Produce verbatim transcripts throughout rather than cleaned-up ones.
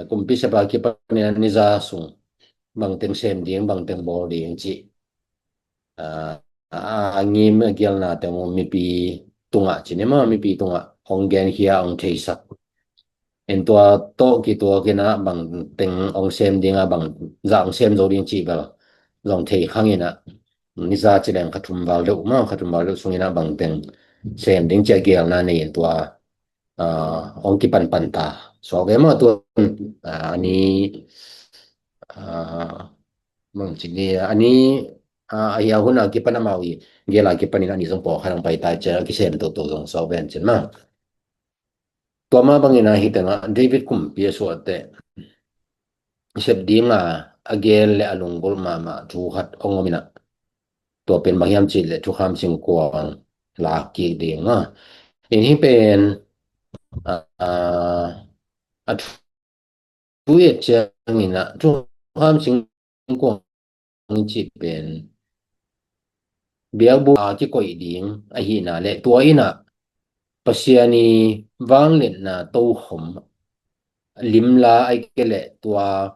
kumpi sepa kipanin a niza sung bangteng sem ding, bangteng bawl ding cih a, a ngim a gialna teng mipi tungah ci ni maw, mipi tungah hong genkhia, hong theisak. En tua tawh kituakin a bangteng hong sem ding a, bang zah hong sem zo ding cih bel zong thei khangin a, niza ci leng kha thum val deuh maw, kha thum val deuh sungin a bangteng sem ding cih a gialna nei in tua a, hong kipanpan ta. Suak ve maw, tua a, a ni a, bang ci ni a ni a, a hia hun a kipan amau i gel a kipanin a ni zong pawlkhat hong pai ta ciang a kisem toto zong suak ve an cin maw. Tua mah bangin a hi tengah David kumpi a suahte sep ding a, a gel le a lunggulh mahmah thu khat hong om in a, tua pen bang hiam cih leh thukham singkuang lak kik ding a, in hi pen a, a, a thu i et ciangin a thukham singkuang i cih pen biakbuk a kikoih ding ahihna le tua in a Pasian i vangliatna tokhom limla ahih kei leh tua,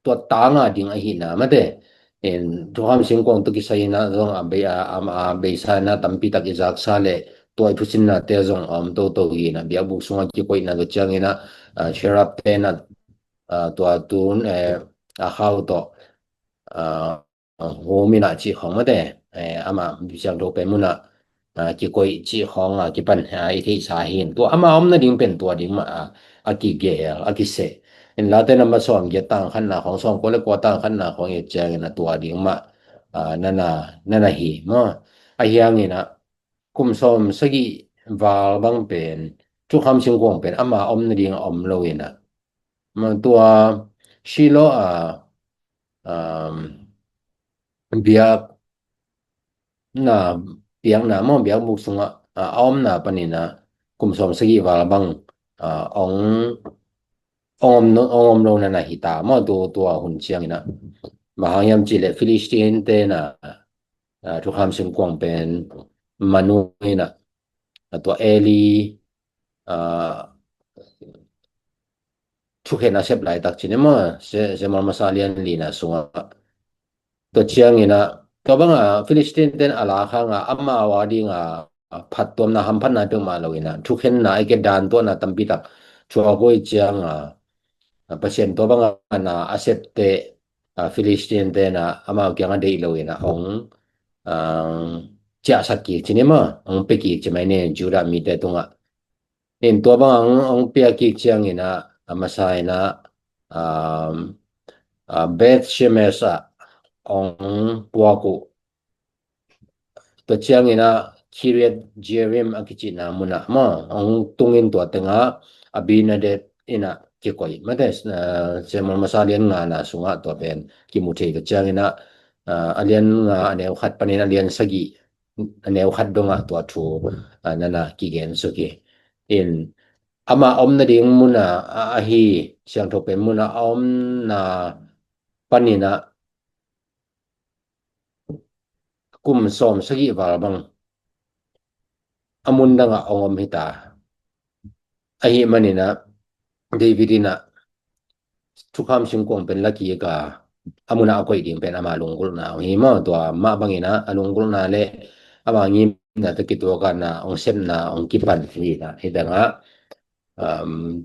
tua tanga ding ahihna mate. En, thukham singkuang tawh kisai in a zong a bei, a, a, a beisa in a tampi tak i zaksa le tua i thusinnate zong a om toto hi in a, biakbuk sungah kikoihna tua ciangin a, a, cherub te in a, a, tua tun, eh, a khau tawh, a, hum in a cih khawng mate, eh, amah siangtho pen mun a, a, kikoih cih khawng a kipan, a, i theihsa hi in. Tua ama om nading pen tua ding mah a, a kigel, a kiseh. In Late nambat sawm giat tang khatna khawng, sawm kua le kua tang khatna khawng i et ciangin a tua ding mah a, nana, nana hi maw. A hiangin a kum sawm sagih val bang pen thukham singkuang pen ama om nading a om lo in a, maw tua Shiloh a, um, biakna, biakna maw, biakbuk sungah a, a omna panin a kum sawm sagih val bang a, ong, ong om lo, ong om lo nana hi ta maw, tu, tua hun ciangin a. Bang hang hiam cih leh Philistine te in a, a, thukham singkuang pen Manoah in a, a, tua Eli, a, thukhen a sep laitak ci ni maw, Se-, Samuel masa lian lina sungah. Tua ciangin a, tua bang a Philistine te in a lak hang a, amau a ding a, a, phattuamna hamphatna peuhmah lo in a, thukhenna ahih kei leh dan tuahna tampi tak thuak uh ahih ciang a, a, Pasian tua bang a na a septe, a, Philistine te in a, amau kiang a deih lo in a, ong, a, ciahsak kik ci ni maw, ong pia kik ci mai ni Judah mite tungah. In tua bang a ong, ong pia kik ciangin a, a masa in a, um, a, Beth Shemesh ah ong puak uh. Tua ciangin a Kiriath Jearim a kicihna mun ah maw, ong tungin tua tengah Abinadab in a kikoih. Mate, a, Samuel masa lian ngana sungah tua pen kimu thei. Tua ciangin a, a, a lian nga a neu khat panin a lian sagih a neu khat dongah tua thu, a, nana kigen suk hi. In ama om nading mun a, a, ahi, siangtho pen mun a, a omna panin a kum sawm sagih val bang a mun dangah ong om hi ta. Ahih manin a David in a thukham singkuang pen la kik a, a mun a a koih ding pen ama lunggulhna uh hi maw, tua mah bangin a, a lunggulhna le ama ngimna tawh kituak a na ong sepna ong kipan hi in a, hi tengah, um,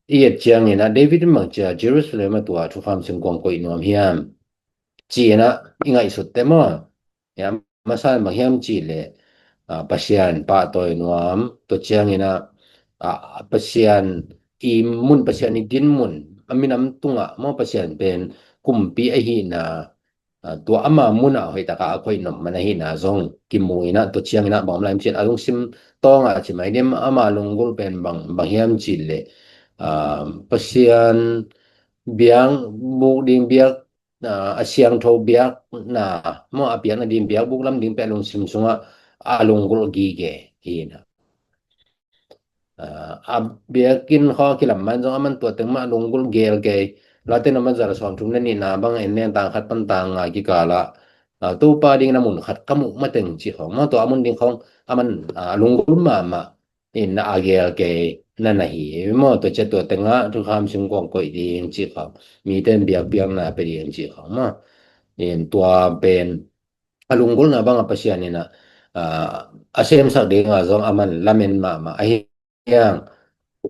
i et ciangin a David in bang ci a Jerusalem ah tua thukham singkuang koih nuam hiam ci in a i ngaihsut te maw. Ia, masa in bang hiam cih leh, a, Pasian pahtawi nuam, tua ciangin a, a, Pasian i mun, Pasian i din mun, a minam tungah maw Pasian pen kumpi ahihna, a, tua ama mun ah hoih tak a a koih nop man ahihna zong kimu in a, tua ciangin a bang om lai hiam cih leh a lungsim tawng ah ci mai diam, ama lunggulh pen bang, bang hiam cih leh, a, Pasian biakbuk ding biak a, a siangtho biakna maw, a biakna ding biakbuk lam ding pen a lungsim sungah a lunggulh gige hi in a. A, a biakinn khawng a kilam man zong a man tua teng mah a lunggulh gel kei. Late nambat za le sawmthum le nihna bang en leng tang khat pan tang nga kikal ah, a, Topa dingin a mun khat ka muh mateng ci khawng maw, tua a mun ding khawng a man, a, a lunggulh mahmah in a gel kei. na na hi maw, tua ciang tua tengah thukham singkuang koih ding cih khawng, mite in biakpiakna pia ding cih khawng maw. In tua pen a lunggulhna bangah Pasian in ah, ah, a semsak dingah zong aman lamen mahmah ahi hiang.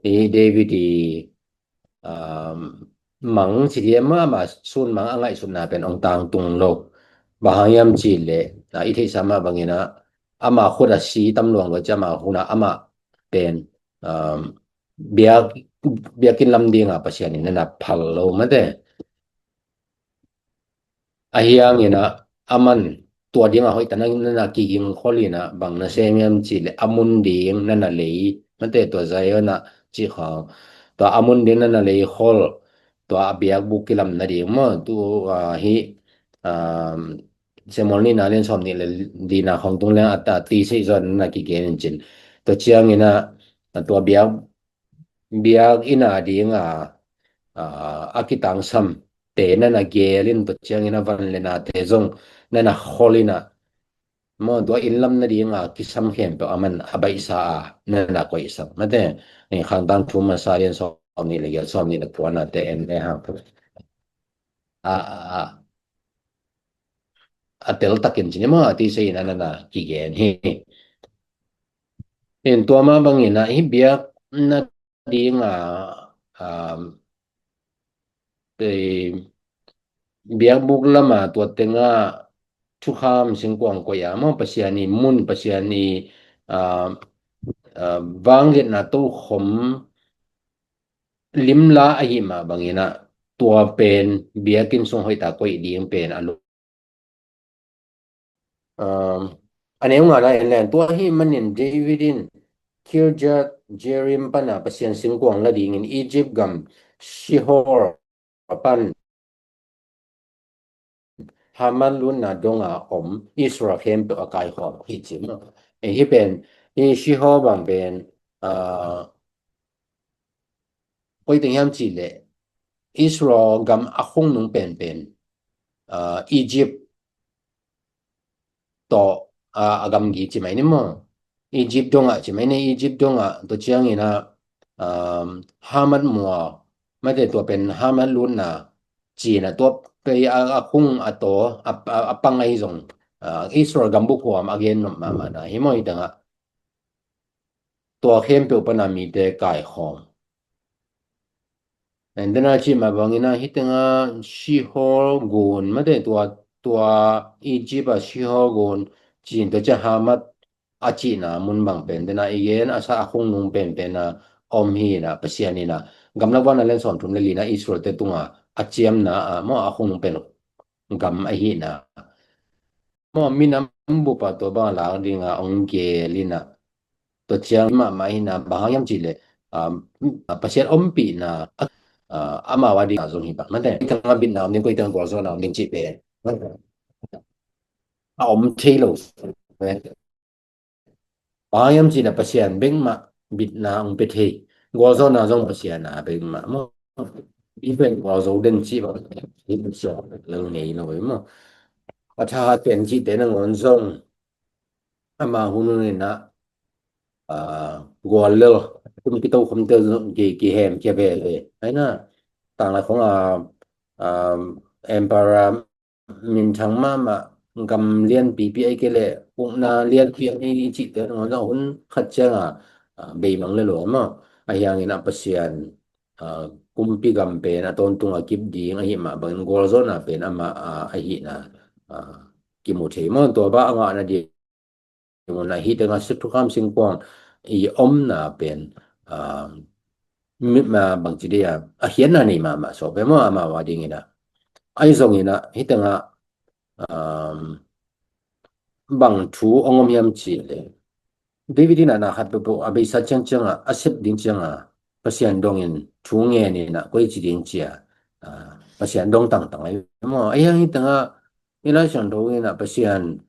I David i, ah, mang ci dih mah, amah sun mang a ngaihsutna pen ong tangtung lo. Bang hang hiam cih leh, ah, i theihsa mah bangin ah, amah khut a si tam luang lo ciang amah hun ah amah pen, ah, biak, biakinn lam dingah Pasian in na na phal lo mate. Ahi hangin ah aman tua dingah hoihtak na na kiging khol in ah bang na sem hiam cih leh a mun ding na na lei mate, tua Zion ah cih khawng, tua a mun ding na na lei khol, tua a biakbuk kilam nading maw, tu, ah, hi, ah, Samuel nihna lian sawm nih le lina khawng tung leng a, a tisa i zon na kigen in cin. Tua ciangin ah tua biak biakinn a dingah, ah, a kitangsam te na na geel in, tua ciangin a van le nate zong na na khol in ah maw, tua inn lam nadingah kisam khempeuh aman a baihsa a na na koihsak mate. Ni khangtang thu masa lian sawm nih le giat, sawm nih le kua na te en le hang. A, a, a, a tel takin cin maw, a tisa in ah na na kigen hi. In tua mah bangin ah hi biak na dingah, um, eh, biakbuk lamah tua tengah thukham singkuang koih a maw, Pasian i mun, Pasian i, ah, ah, vangliatna tokhom limla ahi mah bangin ah tua pen biakinn sung hoihtak koih ding pen a lo. Um, a neu ngana en leng, tua ahih manin David in Kirjath Jearim pana Pasian singkuang la dingin Egypt gam Shihor pan Hamath lutna donga om Israel khempeuh a kaikhawm hi ci maw. Eh, hi pen, hi Shihor bang pen, ah, koi teng hiam cih leh Israel gam a khungnung penpen, ah, Egypt tawh, ah, a gamgi ci mai ni maw. Egypt dongah ci mai ni, Egypt dongah tua ciangin ah, um, Hamath mual mate, tua pen Hamath lutna ci-in ah tua pen a, a khung a taw a, a, a pang ahi zong, ah, Israel gambup huam a gen nop mahmah na hi maw, hi tengah tua khempeuh pana mite kaikhawm. And then a cih mah bangin ah hi tengah Shihor gun mate, tua, tua Egypt a Shihor gun ci-in tua ciang Hamath a cihna mun bang pen, then a i gen a sa a khungnung penpen a om hi in ah, Pasian in ah gamlak van a lian sawm thum le lina Israel te tunga a ciamna a maw, a khungnung pen gam ahi in ah maw, minam bup a tua bang a lak dinga ong geel in ah, tua ciang mahmah hi in ah, bang hang hiam cih leh, ah, Pasian ompihna, ah, amau a ding a zong hi bang mate. Koi tengah bitna om ding, koi tengah gualzawhna om ding cih pen a om thei lo. Bang hang hiam cih leh Pasian bek mah bitna ong pia thei. Gualzawhna zong Pasian a bek mah maw. I pen gualzo den cih bang hi, Pasian lo ngei lo maw. A thahat pen cihte nangawn zong ama hun hun in ah, ah, guallel kumpi tokhomte zong ki, kihem kia ve ve. Ai na, tanglai khong a, ah, emperor minthang mahmah, gam lianpipi ahih kei leh ukna lianpi a nei i cihte nangawn zong hun khat ciangah, ah, beimang le lo maw. Ahi hangin ah Pasian, ah, kumpi gam pen a tawntung a kip ding ahi mah bangin gualzawhna pen amah, ah, ahihna, ah, kimu thei maw. Tua bang a ngahna ding un ah hi tengah thukham singkuang i omna pen, ah, mi, ma, bangci dih a, a khiatna nei mahmah sawh pen maw, amau a dingin ah. Ahi zongin ah hi tengah, um, bang thu ong om hiam cih leh, David in ah na khat peuhpeuh a beisa ciangciang ah, a sep ding ciang ah Pasian dongin thu ngen in ah koi ci ding ci a, ah, Pasian dong tangtang ahi maw. Ahi hang hi tengah i Lai Siangtho in ah Pasian,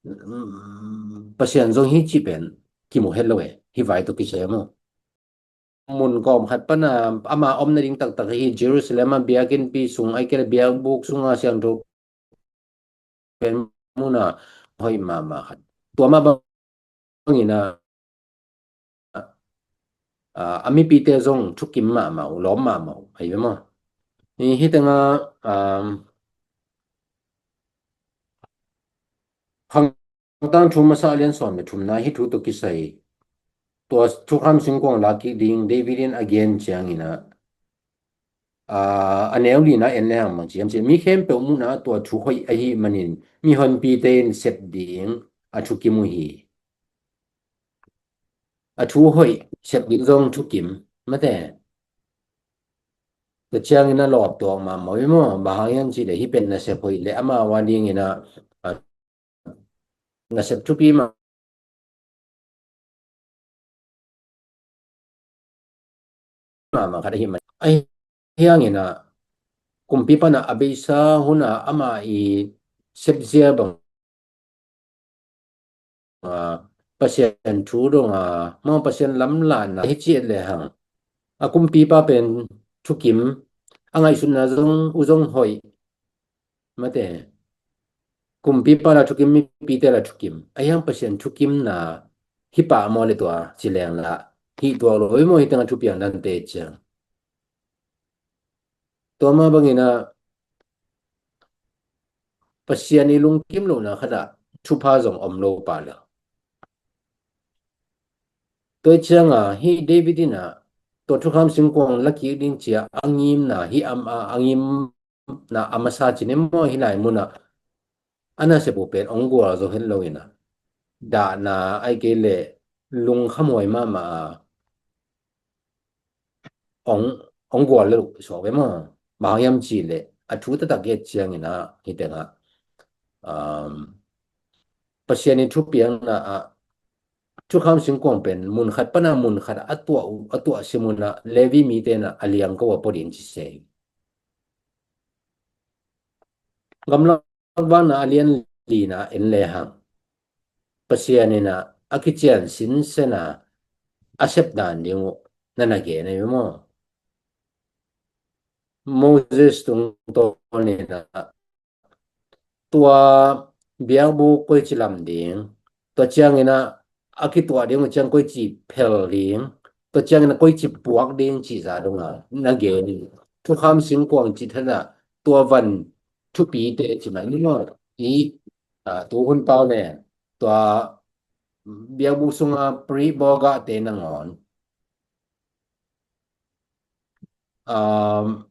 mm, Pasian zong hi cih pen kimu het lo e, hih vai tawh kisai maw. Mun kawm khat pana ama om nading taktak hi Jerusalem a biakinnpi sung ahih kei leh biakbuk sunga siangtho pen mun a hoih mahmah khat. Tua mah bangin ah, a, a mipite zong thukim mahmah uh, lawm mahmah uh, ahi ve maw? Hi, hi tengah, um, Khangtang thu masa a lian sawm le thumna hi thu tawh kisai. Tua thukham singkuang lakik ding David in a gen ciangin ah, a, a neu lina en le hang bang ci hiam cih leh, mi khempeuh muhna ah tua thu hoih ahih manin mihonpite in sep ding a thukim uh hi. A thu hoih sep ding zong thukim, mate. Tua ciangin a lawp tuak mahmah uh hi maw, bang hang hiam cih leh hih pen nasep hoih le amau a dingin ah, a, nasep thupi mah mahmah khat ahi man. Ahi hangin ah kumpipa in ah a beisa hun ah amah i sepzia bang, a, Pasian thu dong a, maw, Pasian lamlahna hi ci et le hang, a kumpipa pen thukim, a ngaihsutna zong uh zong hoih, mate. Kumpipa la thukim, mipite la thukim. Ahi hang Pasian thukimna hi pah maw le tua ci leng la, hih tuak lo hi maw, hi tengah thupiang dante ciang. Tua mah bangin ah Pasian i lungkim lohna khat ah thupha zong om lo pah leh. Tua ciangin ah hih David in ah tua thukham singkuang lakik ding ci a a ngimna hi am a, a ngimna a masa ci ni maw, hih lai mun ah a nasep uh pen ong gual zo het lo in ah, dahna ahih kei leh lungkhamhuai mahmah a ong, ong gual lo suak ve maw. Bang hang hiam cih leh a thu taktak i et ciangin ah hih tengah, um, Pasian i thupiakna ah thukham singkuang pen mun khat pan a mun khat a tuah uh, a tuah sim un ah Levi mite in ah a liangko a pua ding ci se. Gamlak Vakna a lian lina en le hang, Pasian in ah a kician sinsen a a sep dan ding uh na na gen ahi maw? Moses tungtawn in ah tua biakbuk koici lam ding, tua ciangin ah a kituah ding uh ciang koici phel ding, tua ciangin ah koici puak ding cih zah dong a na gen in, thukham singkuang cih than ah tua van thupite cih mah ni maw? I, a, tu hun pau ne, tua biakbuk sunga pri bawgahte nangawn, um,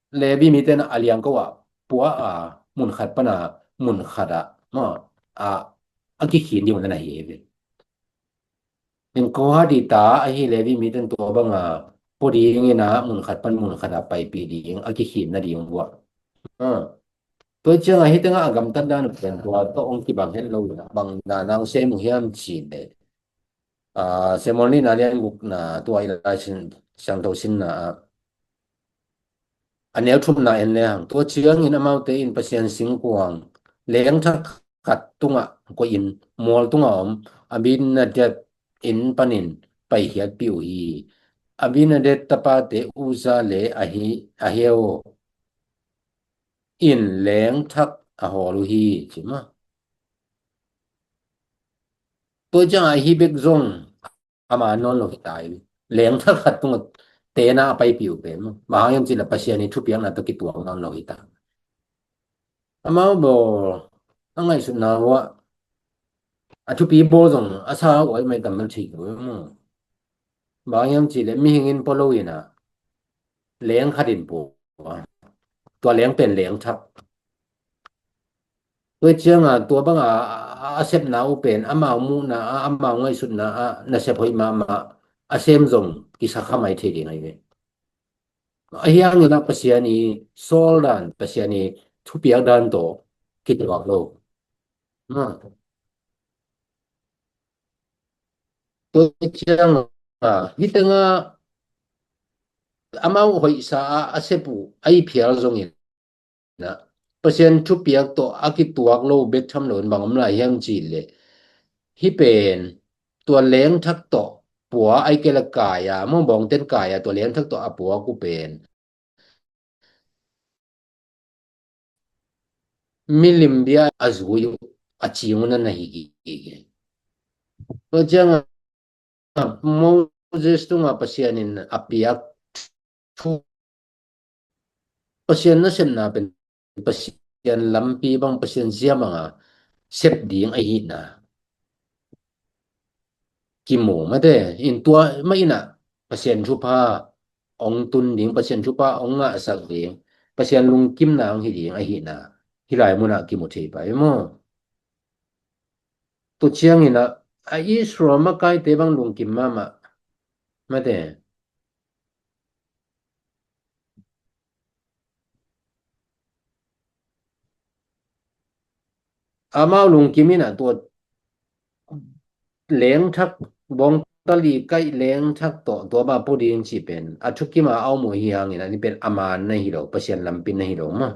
Levi mite in ah a liangko ah pua a, mun khat pan a mun khat ah maw, a, a kikhin ding uh na na hi ve. In Kohat i ta ahi Levi mite in tua bang a pua ding in ah mun khat pan mun khat ah paipih ding, a kikhin nading uh ah. Tua ciang ah hih tengah a gamtat dan uh pen tua tawh ong kibang het lo in ah bang dan a ong sem uh hiam cih leh, a, Samuel nihna lian gukna tua i Lai Sin, Siangtho sinna ah a neu thumna en le hang, tua ciangin amaute in Pasian singkuang lengthak khat tungah koih in, mual tungah om Abinadab inn panin paikhiatpih uh hi. Abinadab tapate Uza le Ahi, Ahio in lengthak a hawl uh hi, ci mah. Tua ciang a hi bek zong ama nawn lo hi ta hi. Lengthak khat tungah tena a paipih uh pen maw, bang hang hiam cih leh Pasian i thupiakna tawh kituak nawn lo hi ta. Amau bawl a ngaihsutna uh ah a thupi bawl zong a sa uh ahi mai tam man thei lo maw. Bang hang hiam cih leh mihing in pua lo in ah leng khat in pua, tua leng pen lengthak. Tua ciang a tua bang a, a, a sepna uh pen amau muhna ah, amau ngaihsutna ah nasep hoih mahmah a sem zong kisa kha mai thei ding ahi ve. Ahi hangin ah Pasian i sawl dan, Pasian i thupiak dan tawh kituak lo. Tua ciang a hih tengah amau hoihsa a a sep uh a i phial zongin ah Pasian thupiak tawh a kituak lo bek tham loin bang om lai hiam cih leh, hih pen tua lengthak tawh pua, ahih kei leh kai a, maw, bawngten kai a tua lengthak tawh a puak uh pen milim bia a zui uh a cing uh na na hi gige. Tua ciang a Mo- Moses tungah Pasian in a piak thu, Pasian nasepna pen Pasian lampi bang, Pasian zia banga sep ding ahihna kimu mate. In tua mah inah Pasian thupha hong tun ding, Pasian thupha hong ngahsak ding, Pasian lungkimna hong hi ding ahihna hih lai munah kimu thei pai maw? Tua ciangin ah, a Israel makaite bang lungkim mahmah mate. Amau lungkim inah tua lengthak, bawngtal i kaih lengthak tawh tua bang pua ding cih pen a thukim a om uh hi hangin ah ni pen a man na hi lo, Pasian lampi na hi lo maw?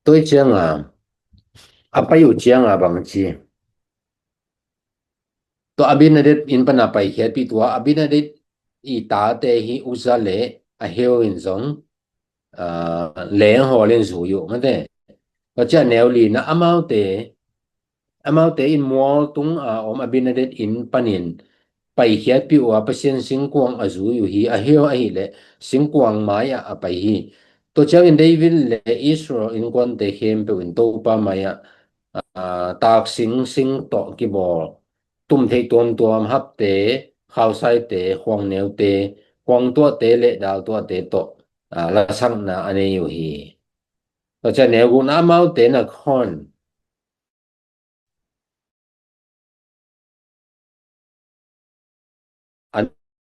Tua cianga a pai uh cianga bang ci, tua Abinadab inn pana paikhiatpih, tua Abinadab i tate hi Uza le Ahio in zong, aa, lenghawl in zui uh mate. Tua ciah neu lina amaute, amaute in mual tunga om Abinadab inn panin paikhiatpih uh a, Pasian singkuang a zui uh hi. Ahio ahileh singkuang mai-ah a pai hi. Tua ciangin David le Israel innkuante khempeuh in Topa mai-ah, aa, taksing sing tawh kibawl, tumtheih tuamtuam, hapte, khausaite, khuangneute, kuangtuahte le daltuahte tawh, aa, lasakna a nei uh hi. Tua ciah neu gukna amaute na khon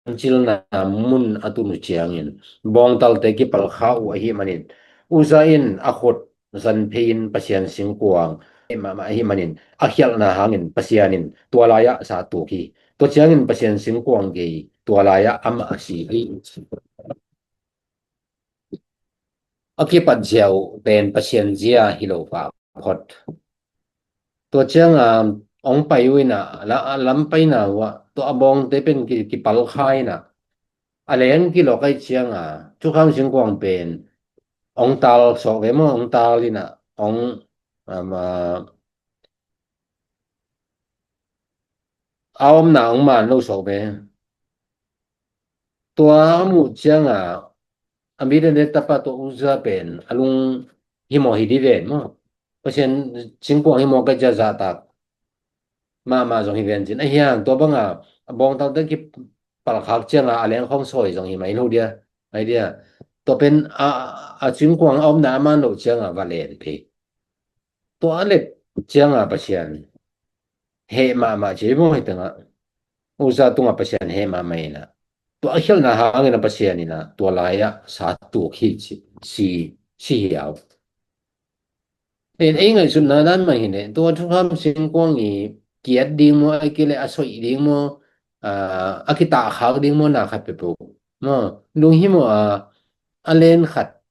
an cilna mun a tun uh ciangin bawngtalte kipalkha uh ahih manin, Uza in a khut zanphei in Pasian singkuang mahmah ahih manin a khialhna hangin Pasian in tua lai-ah sa tuk hi. Tua ciangin Pasian singkuang gei tua lai-ah amah a si hi. A kipat ziau pen Pasian zia hi lo pah phot. Tua cianga hong pai uh inah, la, a lam paina uh ah, tua a bawngte pen ki, kipalkha inah, a leng kilawk aih cianga thukham singkuang pen hong tal sawk ve maw, hong tal inah, hong, um, ah, a omna hong man lo sawk ve. Tua a muh cianga Abinadab tapa tua Uza pen a lunghimawh hi di ven maw? Pasian singkuang himawh ka cia zahtak mahmah zong hi ven cin. Ahi hang tua banga a bawngtalte kipalkhak cianga a lengkhawng sawi zong hi mai lo dia. Ai dia. Tua pen a, a singkuang a omna a man lo cianga va len phei. Tua a let cianga Pasian heh mahmah ci maw hi tengah. Uza tungah Pasian heh mahmah inah, tua a khialhna hangin a Pasian inah tua lai-ah sa tuk hi ci, si, si hiau. Ei ngaihsutna dan mah hi leh tua thukham singkuang i kiat ding maw, ai kei leh a soih ding maw, aa, a kitahkhak ding maw, na khat peuhpeuh maw, lunghimawh a, a len khat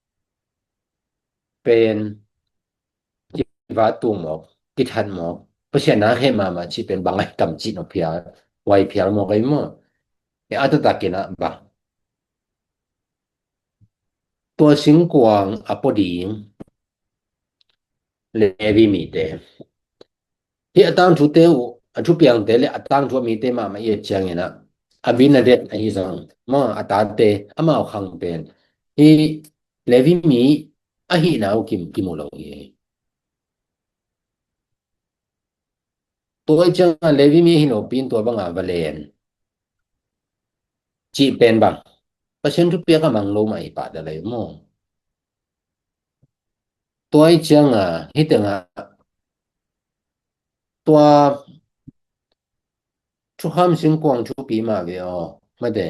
pen kiva tung mawk, kithat mawk, Pasian a heh mahmah cih pen bang ahi tam cih nong phial, huai phial mawk ahi maw? E, a taktakin ah bang, tua singkuang a pua ding Levi mite, hih a tangthute uh, a thupiangte le a tangthu a mite mahmah i et ciangin ah, Abinadab ahi zong maw, a tate, amau khang pen hih Levi mi ahihna uh kim, kimu lo hi. Tua ciangah Levi mi ahi lopi in tua banga va len cih pen bang, Pasian thupiak a mang lo mah i pah dalai maw? Tua ciangah hih tengah tua thukham singkuang thupi mah ve aw, mate.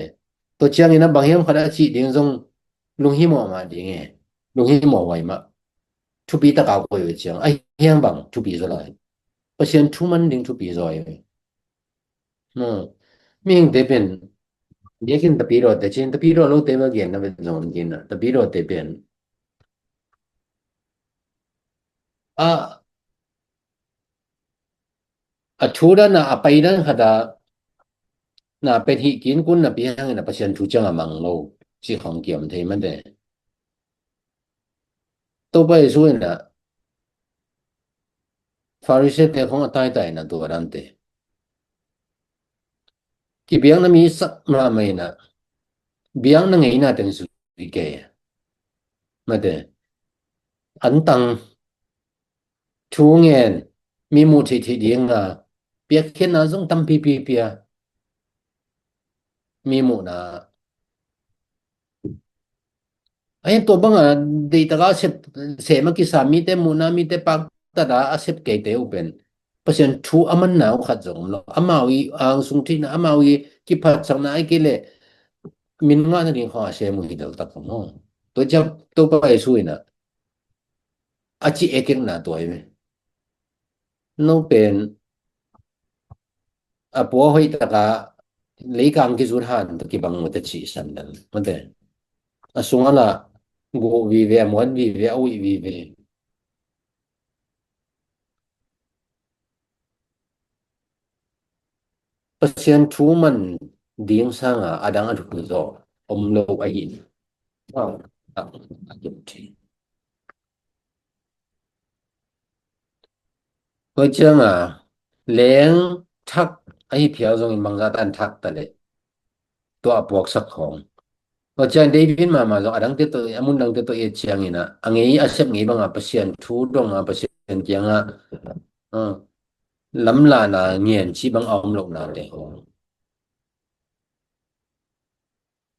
Tua ciangin a bang hiam khat a cih ding zong lunghimawh mah ding e. Lunghimawh huai mah. Thupi taka koih uh ciang, ahi hang bang thupi zaw lai? Pasian thu man ding thupi zaw e. Mihingte pen biakinn tapidawte cin, tapidawh lote bel genna pen zong kinna, tapidawhte pen a, a thu dan a, a pai dan khat a, na pen hih kin kun napi hangin a Pasian thu ciang a mang lo cih khong kiam thei mate. Topa Jesu in a, Pharisee te khong a taitai na tua dante. Kibiakna mi sak mahmah ina, biakna ngeina teng zui kei. Mate, antang thu ngen, mi muh theih theih dinga, piakkhiatna zong tampi pipia. Mi muhna. Ahi tua banga, deitaka sep, sema kisa mite muhna, mite paktada a sep keite uh pen. Pasian thu a manna uh khat zong om lo. Amau i angsung thina, amau i kiphatsakna ai kei le. Min ngahna ding khong a sem uh hi deltak khong. Tua ciang, tua pa Jesu ina. A ci ekekna tua hi ve. No pen a pua hoih taka leikang kizut han ta kibang mata ci sandal. Mate. A sung ala guh vive, a muan vive, a uih vive. Pasian thu man ding sanga a dang a thu zaw om lo ahi. Wow. A, a, a, Tua cianga leng thak ahi phial zongin bangzah tan thak ta leh tua a puaksak khawng. Tua ciang David mahmah zong a dangte tawh, a mun dangte tawh i et ciangin a, a ngei a sep ngei banga Pasian thu donga Pasian kianga, ah, lamlahna ngian cih bang a om lohna te khawng.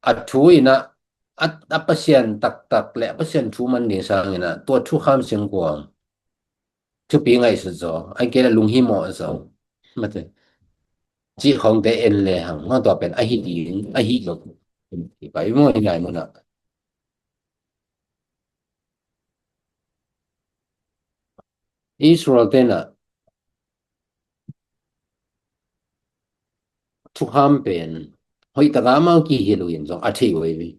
A thu ina, a, a Pasian taktak le a Pasian thu man ding sangina tua thukham singkuang thupi ngaihsut zaw, ai kei le lunghimawh zaw. Mate. Cih khawngte en le hang, ma tua pen ahi ding, ahi lo. Pai maw hi lai munah. Israel tena thukham pen hoih taka amau kihilh uh in zong a thei uh hi.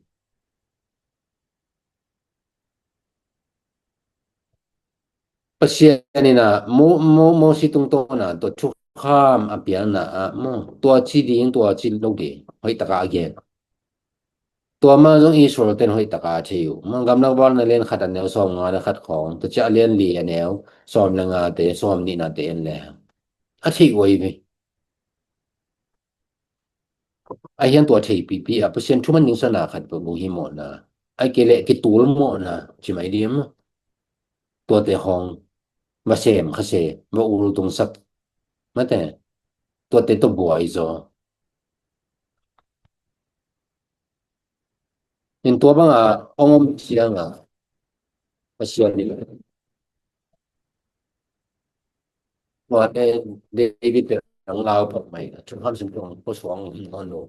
Pasian ina Mo, Mo, Mosi tungtawna tua thukham a piakna ah maw, tua ci ding, tua ci lo ding hoih taka a gen. Tua ma zong Israel ten hoih taka a thei uh. Mah gamlak val na lian khat a neu sawm nga na khat khawng, tua ciah a lian li a neu sawm le nga te, sawm nihna te en le a thei uh hi. A hian tua thei pipi a Pasian thuman ningsana khat peuh lunghimawhna, ai kei le kitulmawhna ci mai diam. Tuate khawng va sem kha se, va ultungsak. Mate, tuate tawh buai zaw. In tua banga ong om cianga Pasian in tua te David te ang lau pak mai, thukham singkuang pusuang ngam lo.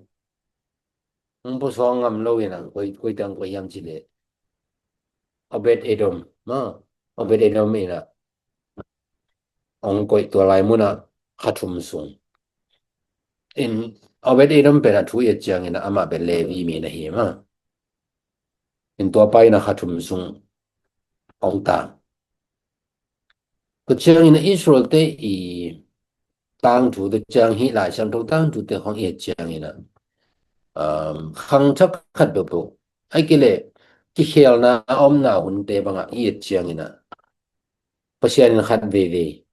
Ang pusuang ngam lo ina koi, koi tang koi hiam ci le Obed Edom ma, Obed Edom ina ong koih tua lai munah kha thum sung. In Obed Edom pen a thu i et ciangin amah pen Levi mi na hi ma. In tua pa ina kha thum sung ong tang. Tua ciangin Israel te i tangthu, tua ciang hi Lai Siangtho tangthu te khong i et ciangin a, um, khang thak khat peuhpeuh ai kei le kikhelna a omna hunte bangah i et ciangin a Pasian in khat veve,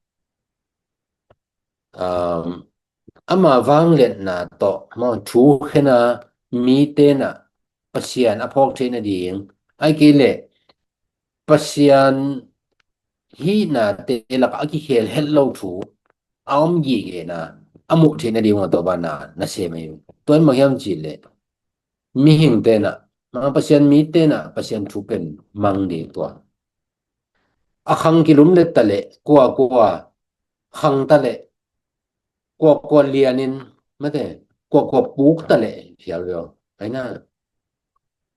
um, ama vangliatna tawh maw, thu khena mi tena Pasian a phawk theih nading, ai kei le Pasian hihna te lakah a kikhel het lo thu a om gigena a muh theih nading ua tawh bana na sem ahi. Tua in bang hiam cih le mihing tena, ma Pasian mi tena Pasian thu pen mang ding tua. A khang kilum let ta le, kua kua khang ta le, kua kua lianin, mate, kua kua puk ta le, fial veo. Aina,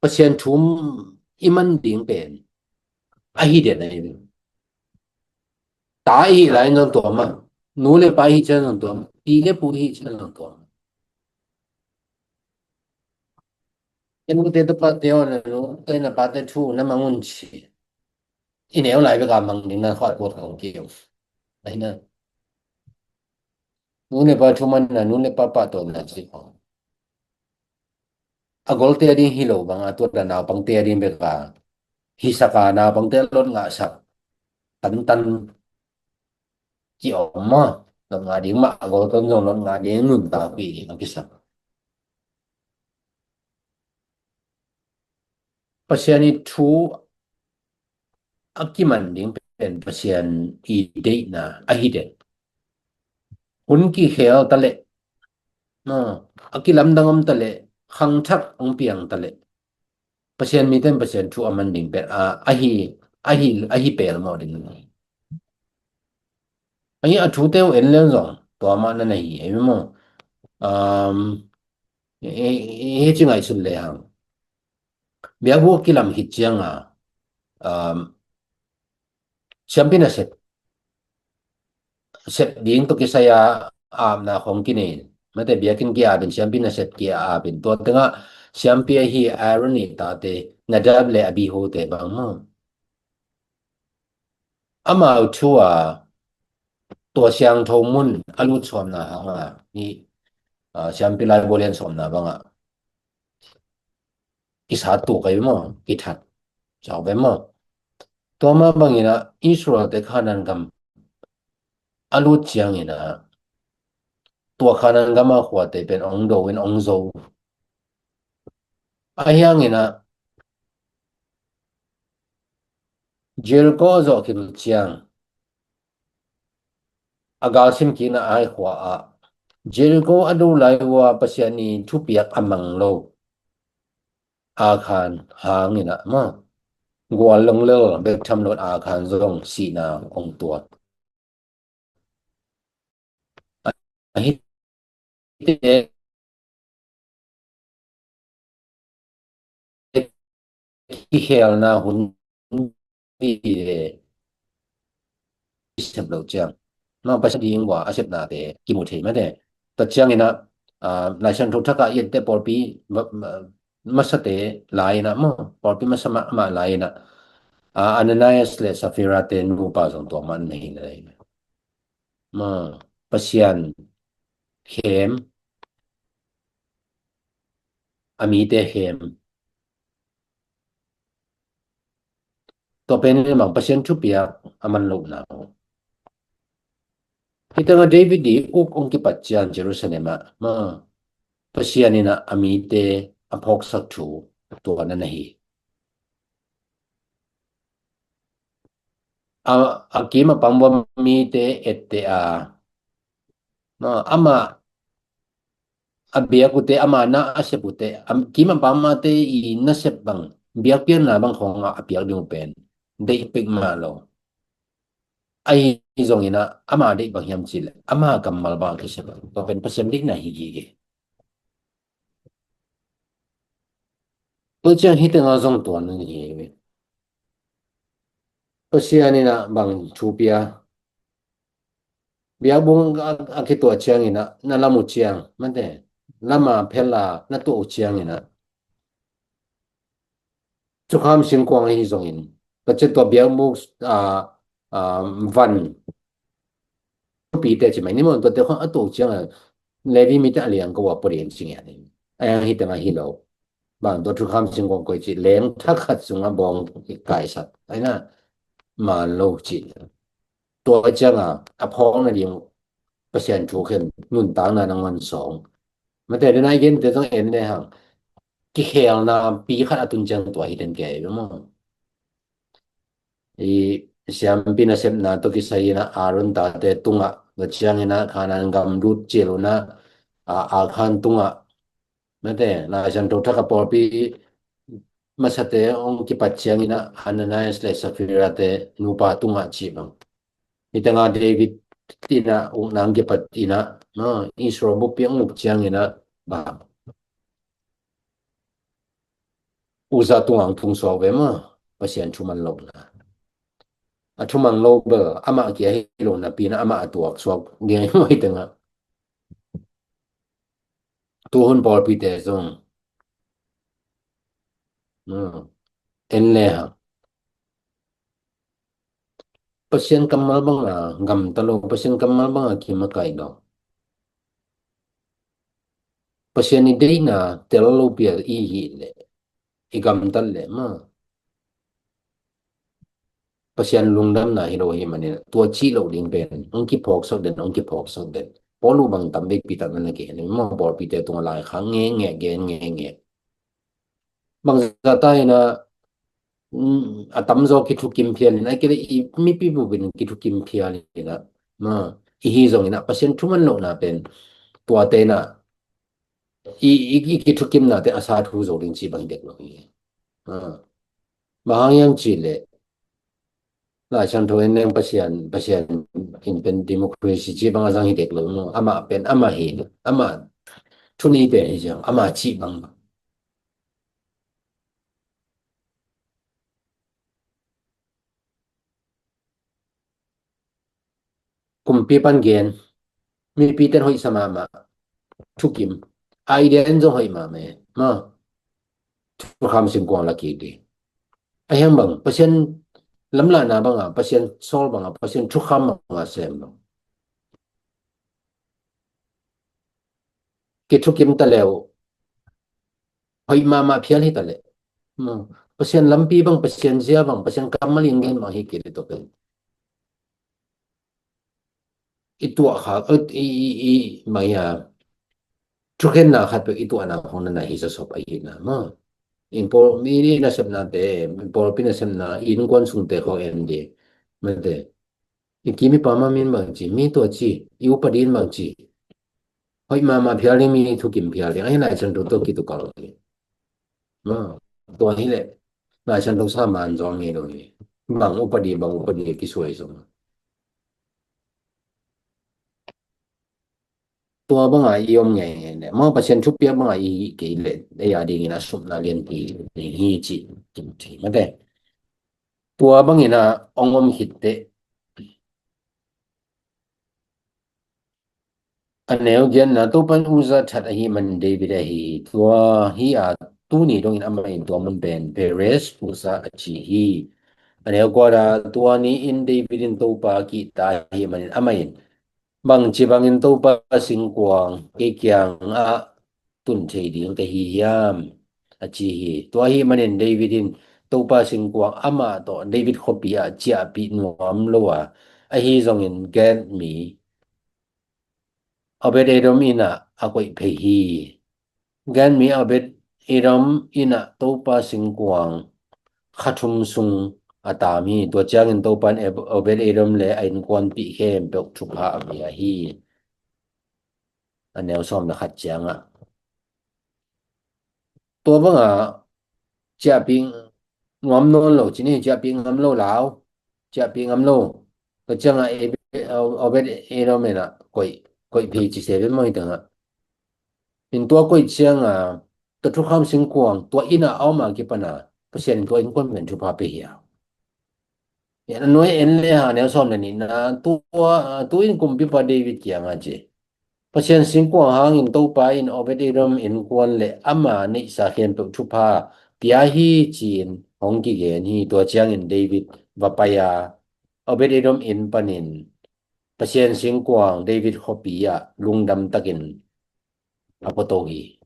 Pasian thu i man ding pen ahi den ahi. Ta i hih lai in zong tua ma. Nu le pa i hih ciang zong tua ma. Pi le pu i hih ciang zong tua ma. Ken nute tapa te aw, na nute na pate thu na mang un ci. I neu lai beka mang ding na khuat kuat khong keu. Aina. Nu le pa thu manna, nu le pa pahtawina ci khong. A golte a ding hi lo banga, tuat a naupangte a ding beka. Hisaka naupangte a lot ngahsak. Tantan. ki-om maw. Lot ngah ding mah a gol ton zong lot ngah ding nuntakpih ding a kisam. Pasian i thu a kiman ding pen Pasian i deihna ahi den. Hun kikhel ta leh, no, a kilamdang om ta leh, khangthak hong piang ta leh, Pasian mite in Pasian thu a man ding pen a, ahi, ahi, ahi pelmawh ding. Ahi a thute uh en leng zong tua mah na na hi ei maw. Um, hi ci ngaihsun le hang. Biakbuk kilam khit cianga, um, siampi nasep, sep ding tawh kisai a apna khong kinei. Mate biakinn ki-apin siampi nasep ki-apin. Tua tengah siampi ahi Aaron i tate Nadab le Abihu te bang maw. Amau thu a tua siangtho mun a lut sawmna hanga ni, ah, siampi lai bualian sawmna banga i sat tuk ahi maw, i that cak ve maw. Tua mah bangin ah Israel te Khanan gam a lut ciangin ah tua Khanan gam a khuate pen ong do in ong zo. Ahi hangin ah Jericho zawh khit ciang a galsim kikna Ai khua ah Jericho a do lai ua Pasian i thupiak a mang lo Akhan hangin ah maw, gual long lel bek tham lo in Akhan zong sihna ong tuak. Ahi te kikhelna hun hi le i sep lo ciang. Mah Pasian ding ua a sepnate kimu thei mate. Tua ciangin ah, ah, Lai Siangtho thak ah i ette pawlpi ma-, ma-, masate lai-in ah maw, pawlpi masa mah, mah lai-in ah, ah, Ananias le Safira te nupa zong tua mah na hi lai. Maw, Pasian khem, a mite khem. Tua pen in bang Pasian thupiak a man lohna uh. Hi tengah David i uk ong kipat ciang Jerusalem ah, maw, Pasian in ah a mite a phawksak thu tua na na hi. A, a kim a pam ua mite ette a, maw, amah a biak ute, ama na a sep ute, a kim a pam mate i nasep bang, biakpiakna bang khawngah a piak ding uh pen deih pek mah lo. Ahi zongin ah ama deih bang hiam cih leh ama kammal bang a kisep bang, tua pen Pasian deihna hi gige. Tua ciang hi tengah zong tua na hi ve. Pasian in ah bang thu pia, biakbuk a, a kituah ciangin ah na lam uh ciang mate, lam a phel a na tuah uh ciangin ah thukham singkuang ahi zongin, tua ciang tua biakbuk, ah, ah, van pite ci mai ni maw, tuate khawng a tuah uh ciang a Levi mite a liang ko a pua ding ci ngiat ni. A yang hi tengah hi lo. Bang tua thukham singkuang koi ci leng thak khat sungah bawng i kaisak. Aina man lo ci. Tua ciangah a phawk nading Pasian thu khen nuntakna nangawn sawng. Mate dena i gente zong en le hang. Kikhelna pi khat a tun ciang tua hi den kei maw. I siampi nasepna tawh kisai in ah Aaron tate tungah, tua ciangin ah Khanan gam lut cil un ah, a, Akhan tungah, mate, Lai Siangtho thak a pawlpi masate hong kipat ciangin ah Ananias le Safira te nupa tungah cih bang. Hi tengah David in ah ukna hong kipat in ah, no, Israel buppi hong uk ciangin ah bang. Uza tungah hong tung suak ve maw, Pasian thu man lohna. A thu mang lo bel, amah kia hi lo napi in ah amah a tuak suak gei maw hi tengah. Tuhun pawlpite zong. Hmm. En le hang. Pasian kammal banga gamta lo, Pasian kammal banga kimakai lo. Pasian i deihna tel lo pial i hih leh i gamtat leh maw. Pasian lungdamna hi lo ahih manin tua cih loh ding pen hong kiphawksak den, hong kiphawksak den. Paul uh bang tam vekpi tak na na gen hi maw, pawlpite tungah laikhak ngenge, gen ngenge. Bangzah ta in ah, mm, a tamzaw kithukim phial in ah, a kile i mipi bupin kithukim phial in ah, ma, i hi zongin ah Pasian thuman lohna pen tuate in ah i, i, i kithukimnate a sa thu zo ding cih bang dek lo hi. Ah. Bang hang hiam cih leh Lai Siangtho in neng Pasian, Pasian in pen democracy cih bang a zang hi dek lo maw. Amah pen amah hi, amah thu nei pen hi ciang, amah cih bang. Kumpi pan gen, mipi ten hoih sa mahmah, thukim, idea en zong hoih mahmah, ma, thukham singkuang la kik ding. A hiang bang, Pasian lamlahna banga, Pasian sawl banga, Pasian thukham banga sem bang. Kithukim ta leh uh hoih mahmah phial hi ta leh, Pasian lampi bang, Pasian zia bang, Pasian kammal in gen bang hi kei leh tua pen i tuah kha, i, i, i, mai a thukhenna khat peuh i tuahna khong na na hi zasop ahi na maw. In pawl, mi, mi nasepnate, pawlpi nasepna, innkuan sungte khong en ding. Mate. I kim i pam a min bang ci, mi tua ci, i upadi in bang ci. Hoih mahmah phial ding, mi thukim phial ding. Ahi Lai Siangtho tawh kitukal hi. Ma, tua hi leh Lai Siangtho sa man zong ngei lo hi. Bang upadi, bang upadi kisuai zong. Tua banga i om ngei ngei leh, ma, Pasian thupiak banga i hih kei leh, ei a dingin a supna lianpi hi ci, ci, ci mate. Tua bangin a ong om khit teh. A neu giatna, Topa in Uzzah that ahih manin David ahi hi. Tua hi a tuni dongin amah in tua mun pen Perez Uzzah a ci hi. A neu kuana, tua ni-in David in Topa kihta ahih manin amah in, bangci bangin Topa singkuang kei kiangah tun thei ding ka hi hiam? A ci hi. Tua ahih manin David in Topa singkuang amah tawh David khuapi ah ciahpih nuam lo a, ahi zongin Gath mi Obed-Edom inn ah a koih phei hi. Gath mi Obed-Edom inn ah Topa singkuang kha thum sung a tam hi. Tua ciangin Topa in Eb-, Obed-Edom le a innkuanpih khempeuh thupha a pia hi. A neu sawm le khat ciangah. Tua banga ciahpih ngam nawn lo, ci ni, ciahpih ngam lo lau, ciahpih ngam lo. Tua ciangah Ebe-, Obed-Edom in ah koih, koih phei ci se ve maw hi tengah. In tua koih ciangah, tua thukham singkuang, tua inn ah a om a kipana, Pasian in tua innkuan pen thupha pia hi a. Tua nuai en le hang, a neu sawm le nihna, tua, tu-in kumpipa David kiangah ci, Pasian singkuang hangin Topa in Obed-Edom innkuan le ama neihsa khempeuh thupha pia hi ci-in hong kigen hi. Tua ciangin David va pai a, Obed-Edom inn panin Pasian singkuang David khuapi ah lungdam takin a puato hi.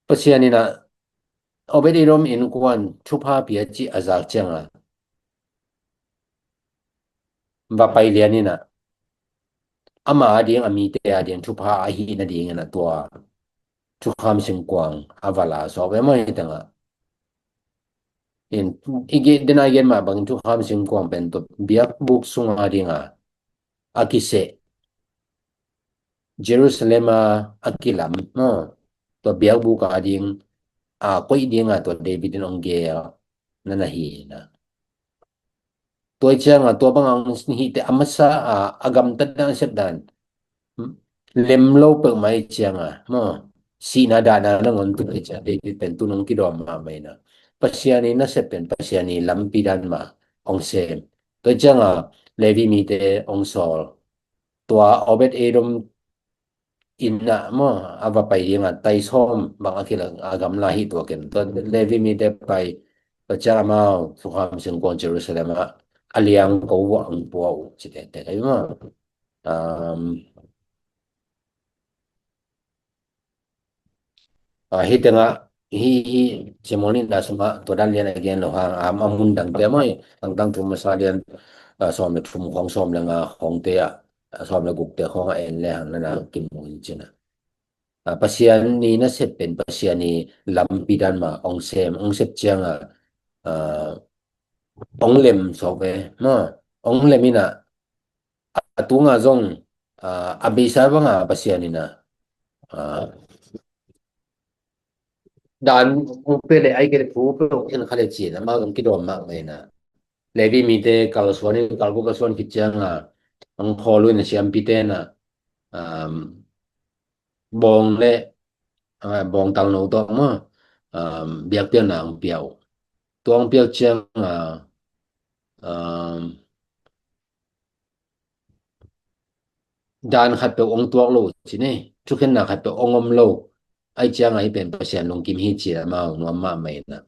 Pasian in ah Obed-Edom innkuan thupha pia cih a zak ciangah va pai lian in ah ama ading, a mite ading thupha ahih nadingin ah tua thukham singkuang a va la suak ve maw hi tengah. In, i gen, dena i gen mah bangin thukham singkuang pen tua biakbuk sunga dinga a kiseh, Jerusalem a, a kilam, maw, tua biakbuk a ding a koih dinga tua David in hong gel na na hi na. Tua ciangah tua banga hong hih teh a masa a, a gamtatna a sepdan lem lo peuhmah ciangah, maw, sihna dahna nangawn tu ciang David pen tu nong kidawm mahmah ina. Pasian i nasep pen Pasian i lampi dan mah hong sem. Tua ciangah Levi mite hong sawl. Tua Obed-Edom inn ah, maw, a va pai dinga tai sawm bang a kilak a gamla hi tua ken. Tua Levi mite pai, tua ciang amau thukham singkuang Jerusalem ah a liang ko vuah hong pua uh ci tete kai maw. Um, a, hi tengah hi, hi, Simon in a sungah tua dan lian a gen lo hang, a, a mun dangte maw, Khangtang thu masa lian, a, sawm le thum khawng, sawm le nga khawngte ah, a, sawm le gukte khawng ah en le hang na na kimu in cin a. A, Pasian i nasep pen Pasian i lampi dan mah ong sem, ong sep ciang a, a, ong lem sawk ve maw, ong lem in a, a tunga zong, a, a beisa banga Pasian in a, a, dan upe le ai ke le pu pe ong khen kha le cin a, amau zong kidawm mahmah in a. Levi mite kalsuan in, kalguk a suan khit ciang a, ong khawl uh in a siampite in a, um, bawng le, a, bawngtal no tawh maw, um, biakpiakna ong pia uh. Tua ong piak ciang a, um, dan khat peuh ong tuak lo ci ni, thukhenna khat peuh ong om lo. Ai ciang a hih pen Pasian lungkim hi ci a amau nuam mahmah in a.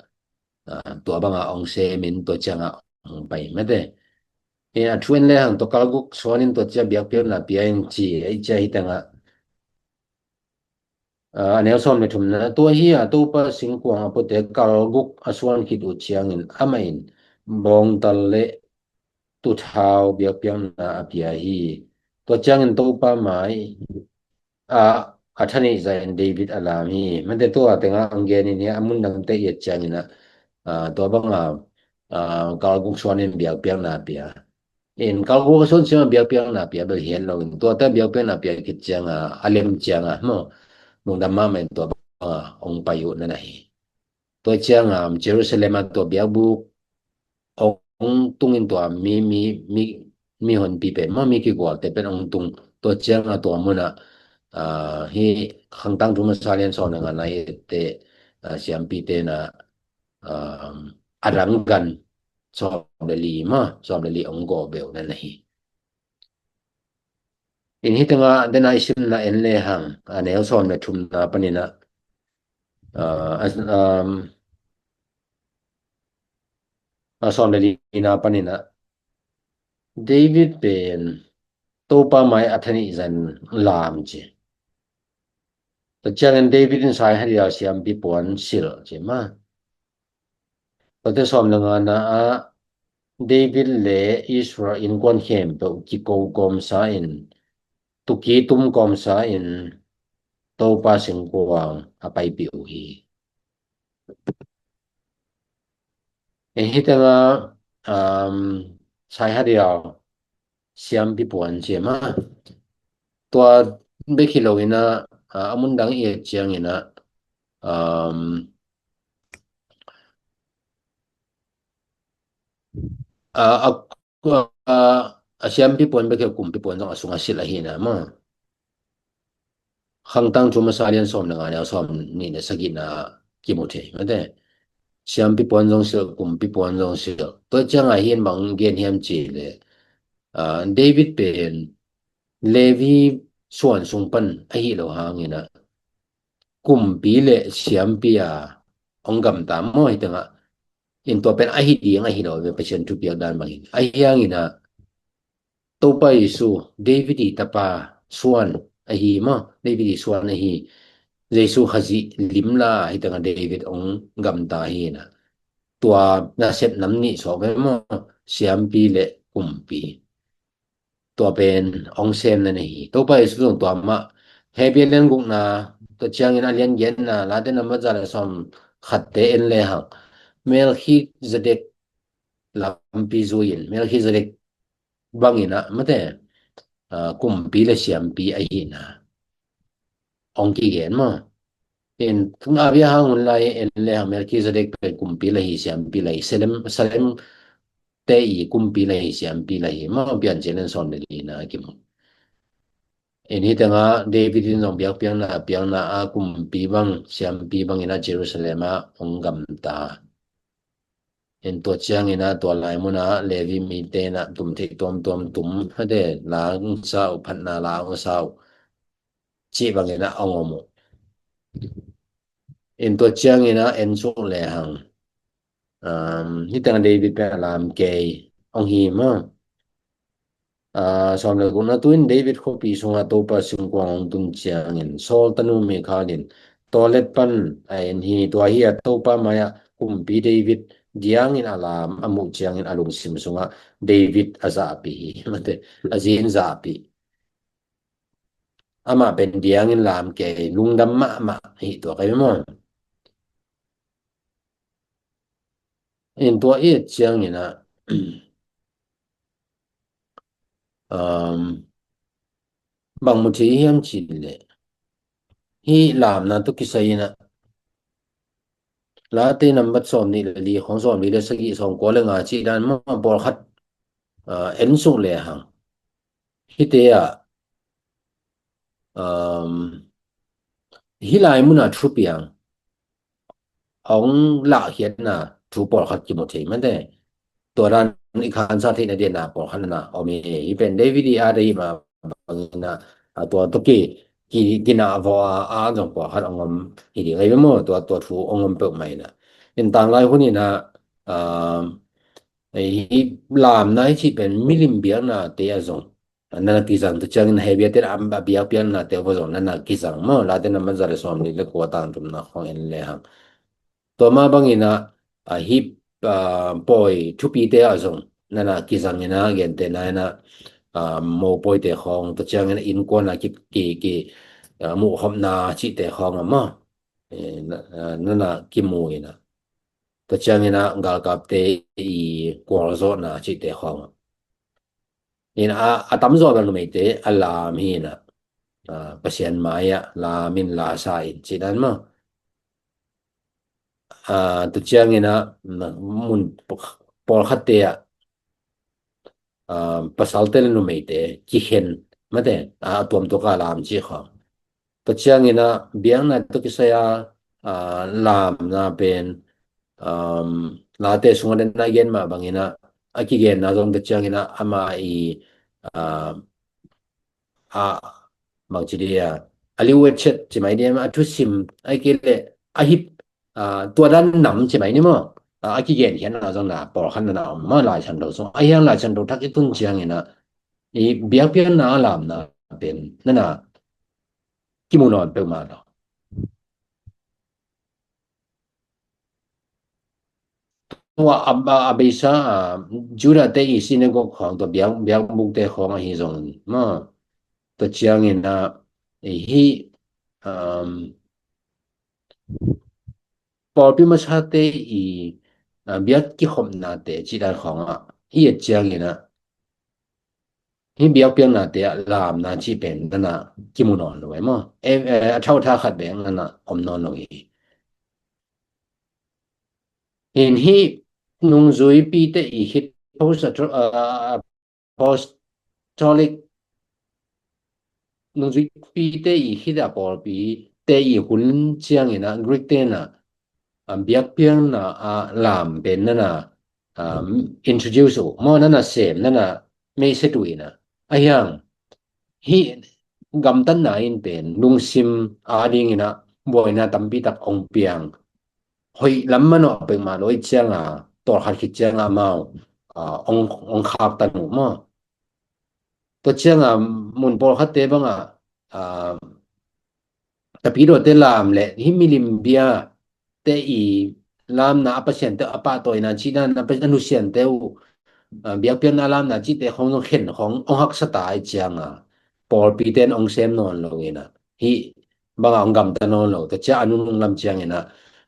A, tua banga ong sem in tua ciang a ong pai mate. E, a thu en le hang tua kalguk suan in tua ciang biakpiakna pia in ci, ai ciang hih teng a. A, a neu sawm le thumna, tua hi a Topa singkuang a puate kalguk a suan khit uh ciangin amah in bawngtal le tuthau biakpiakna a pia hi. Tua ciangin Topa mai a, a thaneih zah in David a lam hi. Mate tua teng a ong gen in hi a, a mun dangte i et ciangin a, a, tua banga, a, kalguk suan in biakpiakna pia. In kalguk a suan ciang a biakpiakna pia bel hi het lo in, tuate biakpiakna pia khit ciang a, a lem ciang a maw, lungdam mahmah in tua banga ong pai uh na na hi. Tua ciang a, um, Jerusalem a tua biakbuk ong tung in tua mi, mi, mi, mi honpi pen maw, mi kigualte pen ong tung. Tua ciang a tua mun a, a, hih Khangtang thu masa lian sawm le nga na i et te, a, siampite in a, a, a dang gan sawm le li maw, sawm le li ong gawh beuh na na hi. In hih teng a den a i simna en le hang, a neu sawm le thumna panin a, a, a, um, a sawm le lina panin a, David pen Topa mai a thaneih zah in lam ci. Tua ciangin David in Sai Hadiel siampi puan silh ci maw. Tua te sawm le ngana ah David le Israel innkuan khempeuh kiko kawmsa in, tuki tum kawmsa in Topa singkuang a paipih uh hi. E, hih teng a, um, Sai Hadiel siampi puan ci maw. Tua bek hi lo in a, a, a mun dang i et ciangin a, um, a, a, a, a siampi puan bek hi lo, kumpi puan zong a sung a silh ahi na maw. Khangtang thu masa lian sawm le nga neu sawm nih le sagihna kimu thei mate. Siampi puan zong silh, kumpi puan zong silh. Tua ciang a hih in bang gen hiam ci le, a, David pen Levi suan sung pan ahi lo hangin a, kumpi le siampi a ong gamta maw hih teng a. In tua pen ahi ding ahi lo ve, Pasian thupiak dan bangin. Ahi hangin a, Topa Jesu, David i tapa suan ahi maw, David i suan ahi. Jesu Khazih lim la hih teng a David ong gamta hi na. Tua nasep nam nih sawk ve maw, siampi le kumpi. Tua pen ong sem na na hi. Topa Jesu zong tua mah. Hebru lian gukna, tua ciangin a lian giatna, Late nambat za le sawm khatte en le hang, Melkhizedek lampi zui in, Melkhizedek bangin a mate, a, kumpi le siampi ahi na ong kigen maw. In, a bia hang hun lai en le hang Melkhizedek pen kumpi la hi, siampi la hi, Salem, Salem te i kumpi la hi, siampi la hi maw, Piancil lian sawm le lina kimu. In hih teng a David in zong biakpiakna, piakna a kumpi bang, siampi bangin a Jerusalem a ong gamta. In tua ciangin a tua lai mun a Levi mite in a tum theih tuamtuam tum, hate, la ong sa uh, phatna la ong sa uh, cih bangin a ong om uh. In tua ciangin a en suk le hang, um, hih teng a David pen a lam kei ong hi maw. A, sawm le gukna, tu in David khuapi sungah Topa singkuang ong tun ciangin Saul tanu Mikhal in Tua let pan a en hi, tua hi a Topa mai-ah kumpi David diangin a lam a muh ciangin a lungsim sungah David a zahpih hi. Mate, a zin zahpih. Amah pen diangin lam kei lungdam mahmah hi tua kai maw. In tua i et ciangin ah, um, bang mu thei hiam cih leh, hih lamna tawh kisai in ah, Late nambat sawm nih le li khong, sawm li le sagih, sawm kua le nga cih dan maw, pawlkhat, ah, en suk le hang. Hihte ah, um, hih lai munah thupiang a hong lahkhiatna thu pawlkhat kimu thei mate. Tua dan i khansa theihna diana pawlkhat na om hi. Hih pen David i at ahi mah bangin ah, a tua tawh ki, ki, kinah vawh a, a zong pawlkhat hong om hi ding ahi ve maw, tua, tua thu hong om peuhmah in ah. In tanglai hun in ah, um, hih lamna i cih pen milim biaknate ah zong nana kizang, tua ciangin Hebru te a, a biakpiaknate uh zong nana kizang maw, Late nambat za le sawm li le kua, tang thumna khong en le hang. Tua mah bangin ah, a hih, a, pawi thupite ah zong nana kizang in ah, gentehna in ah, a, mopawite khong, tua ciangin innkuan a ki, ki, ki, a, muhkhopna cihte khong ah maw, e, na, a, nana kimu in ah, tua ciangin ah galkapte i kualzawhna cihte khong ah. In a, a tamzaw bel numeite a lam hi in ah, a, Pasian mai-ah lam in la sa in cih dan maw. A, tua ciangin ah, na, mun pawlkhatte ah, a, pasalte le numeite kikhen mate, a, a tuamtuak a lam cih khong. Tua ciangin ah biakna tawh kisai a, a, lamna pen, um, Late sungah den a gen mah bangin ah, a kigenna zong tua ciangin ah ama i, a, a, bang ci dia, a liu wechet ci mai dia, a thusim, a kile, a hip, a, tua dan nam ci mai ni maw. A, a kigenkhiatna zong na pawlkhat nana om maw, Lai Siangtho sung. A hiang Lai Siangtho thak i tun ciangin ah, i biakpiakna a lamna pen nana kimu nawn peuhmah lo. Tua a, a, a beisa, a, Judah te i synagogue khong, tua biak, biakbukte khong ahi zongin maw, tua ciangin ah, i hih, um, pawlpi masate i, a, biak kikhopnate cih dan khong ah i et ciangin ah, hih biakpiaknate ah lamna cih pen nana kimu nawn lo e maw. E, e, a thauhtha khat bek nana om nawn lo hi. In hih nungzuipite i khit post, a, a, apostolic, nungzuipite i khit a pawlpite i hun ciangin ah Greek te in ah, a, biakpiakna a lam pen nana, um, introduce uh maw, nana sem, nana meiset uh in ah. A hiang, hih gamtatna in pen lungsim a dingin ah buaina tampi tak ong piang. Hoih lam manawh peuhmah lo i cianga, tawlkhat khit cianga amau, a, ong, ong khaktan uh maw. Tua cianga mun pawlkhatte banga, a, tapidawte lam le hih milim biate i lamna a Pasian te a pahtawina cih dan a, a nusiante uh, a, biakpiakna a lamna cihte khong zong khen khong ong haksa ta i cianga, pawlpite in ong sem nawn lo ina, hih banga ong gamta nawn lo. Tua cia a nunung lam ciangina,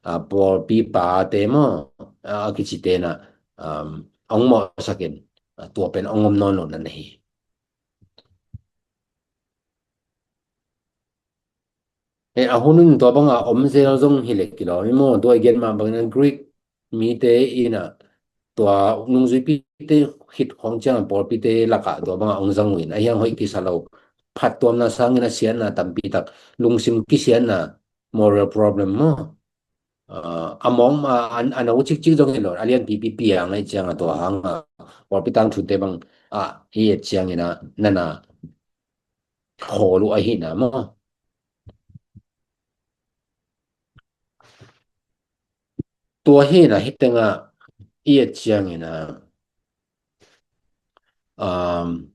a, pawlpi pate maw, a, a kicite na, um, ong mawhsakin, a, tua pen ong om nawn lo na na hi. E, a hun in tua banga om zel zong hi le kilawm hi maw. Tua i gen mah bangin Greek mite ina tua nungzuipite khit khawng ciang pawlpite lakah tua banga ong zang uh in a hiang hoih kisa lo. Phattuamna sangin a siatna tampi tak, lungsim kisiatna, moral problem maw. A, a mawng a, a, a no cikcik zong hi lo, a lianpipi piang ahi cianga tua hanga pawlpi tangthute bang a hi et ciangina nana khawl uh ahina maw. Tua hina hitenga i et ciangina, um,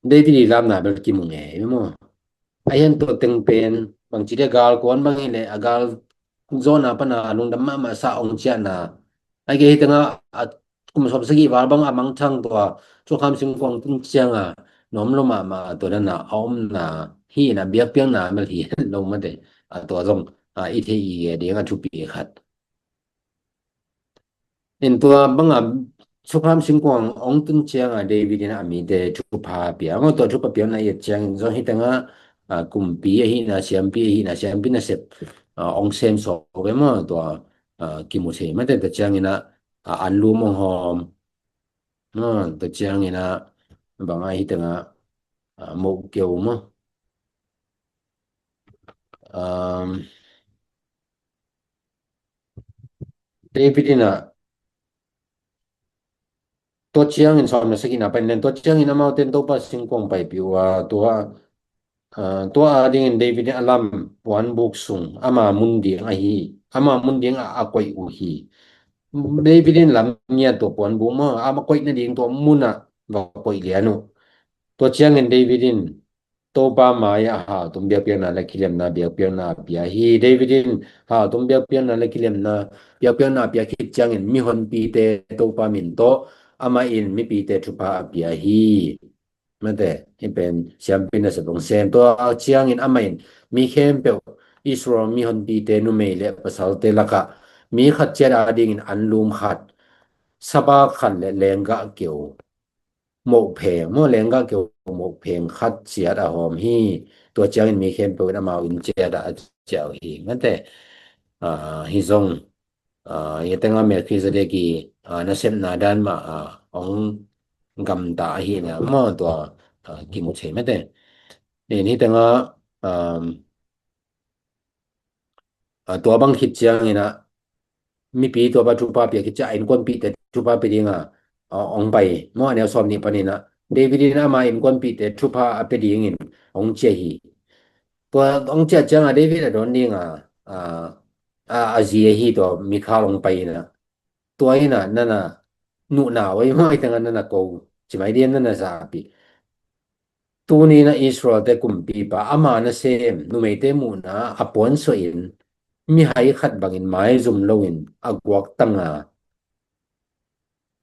David i lamna bel kimu ngei maw. A hian tua teng pen bangci dia gal kuan bang hileh a gal zawhna pana lungdam mahmah sa ong ciahna. Ai ke hi tengah a kum sawm sagih val bang a mangthang tua Cukham Singkuang tun cianga nuam lo mahmah tua dana a omna hi na biakpiakna mel hi lo mate. A tua zong a i thei i ding a thupi khat. In tua banga Cukham Singkuang ong tun cianga David in a mite thupha pia. Tua thupha piakna i et ciangin zong hi tengah a kumpi ahina siampi ahina siampi nasep a ong sem sawk ve maw tua a kimu thei mate. Tua ciangin a a anlum ong hawm. Tua ciangin a banga hi tengah a moh keu maw. Um, David in a tua ciangin sawm le sagihna panin tua ciangin amaute in Topa Singkuang paipih uh a tua a tua a dingin David in a lam puanbuk sung ama mun ding ahi ama mun ding a a koih uh hi. David in lam ngiat tua puanbuk maw ama koih nading tua munah va koih lian uh. Tua ciangin David in Topa mai-ah haltum biakpiakna le kilemna biakpiakna a pia hi. David in haltum biakpiakna le kilemna biakpiakna a pia khit ciangin mihonpite Topa min tawh amah in mipite thupha a pia hi. Mate hi pen siampi nasep ong sem tua ciangin amah in mi khempeuh Israel mihonpite numei le pasalte lakah mi khat ciat a dingin anlum khat, sabak khat le lenggah keu mohpheng maw lenggah keu mohpheng khat ciat a hawm hi. Tua ciangin mi khempeuh in amau inn ciat ah a ciah uh hi. Mate hi zong hi tengah Melchizedek i nasepna dan mah ong gamta ahina maw tua kimu thei mate. Hi tengah tua bang khit ciangin a mipi tua pa thupha pia khit ciang a innkuanpihte thupha pia dinga ong pai maw a neu sawm nih panin a David in ama innkuanpihte thupha a pia dingin ong ciah hi. Tua ong ciah cianga David a dawn dinga a a zi ahi tua Mikhal ong pai ina tua ina nana nuhna oi maw hi tengah nana ko cimai diam nana zapi. Tuni na Israel-te kumpipa ama nasem numeite muhna a puansuahin mihai khat bangin maizum loin a guaktanga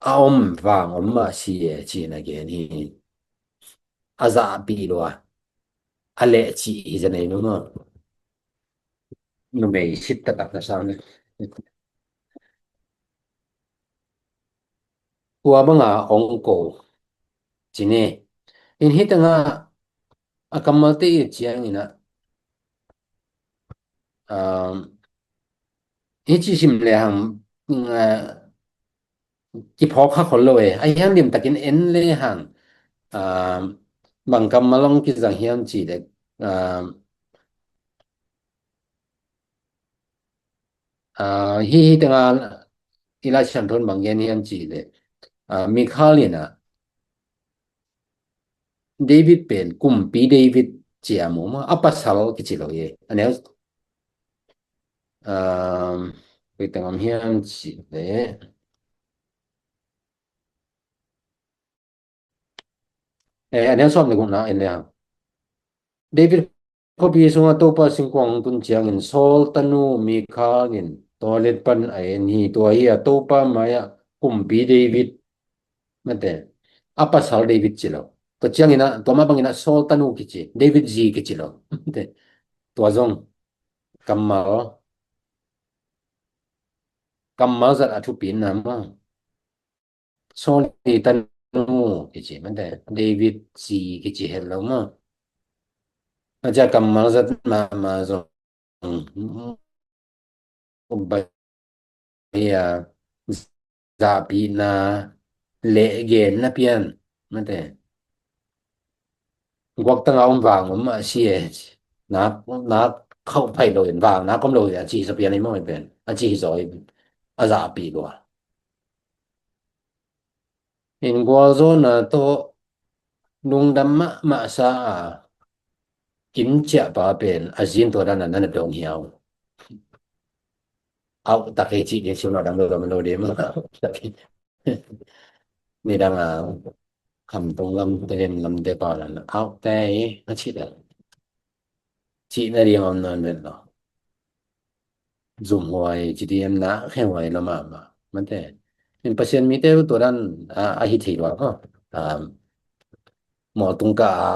a om vang om mah si e ci-in a gen hi. A zahpih lua a lehcih hi zanei nu maw? Numei sit taktak na sang tua banga ong ko cine. In hi tengah a kammalte i ciangin a hi ci sim le hang kiphawk kha khol lo e. A hiang limtakin en le hang bang kammal ong kizang hiam ci le hi hi tenga i Lai Siangtho in bang gen hiam ci le Mikhal in a David pen kumpi David cia mu maw a pasal kici lo hi. A neu koi teng om hiam ci le a neu sawm le gukna en le hang David khuapi sungah Topa singkuang tun ciangin Saul tanu Mikhal in toilet pan a en hi. Tua hi a Topa mai-ah kumpi David mate a pasal David ci lo. Tua ciangin a tua mah bangin a Saul tanu kici David zi kici lo. Tua zong kammal kammal zat a thupi na maw? Saul i tanu kici mate David zi kici het lo maw? A cia kammal zat mahmah zong bai a zahpihna leh genna pian mate guaktanga om vang om a si e. Nak nak khauh phai lo in vang nak om lo in a ci hi zaw pian i maw i pen a ci hi zaw i a zahpih lua. In gualzawhna tawh lungdam mahmah sa a inn ciahpa pen a zin tua dana nana dong hiau. Auh tak ei cih ding siu lo dang lo dam lo ding maw. Nidang a khamtung lam te lamte pau lana auh te i a cih dang cihna ding om nawn vet lo. Zumhuai ci ding, na khehuai lo mahmah. Mate. In Pasian mite uh tua dan a, a hi thei lua maw. Mawltung ka a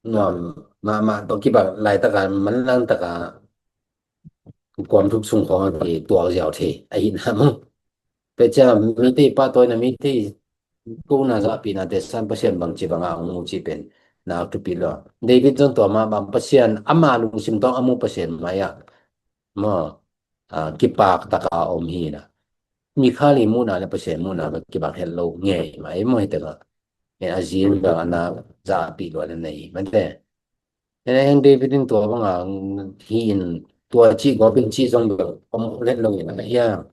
nuam mahmah tawh kibang laitak a, manlang tak a kuam thup sung khawng a kituak ziau thei ahihna maw. Tua ciang mite pahtawina, mite kona zahpihnate sang Pasian bangci banga hong mu cih pen na thupi lo. David zong tua mah bang Pasian ama lungsim tawh a mu Pasian mai-ah maw, a, kipak taka om hi na. Mikhal i muhna le Pasian muhna kibang het lo ngei mai maw hi tengah. A zin bang a na zahpih lua na nei mate. Eng David in tua banga hi in tua cih gawp in cih zong bel om het lo in a hiang.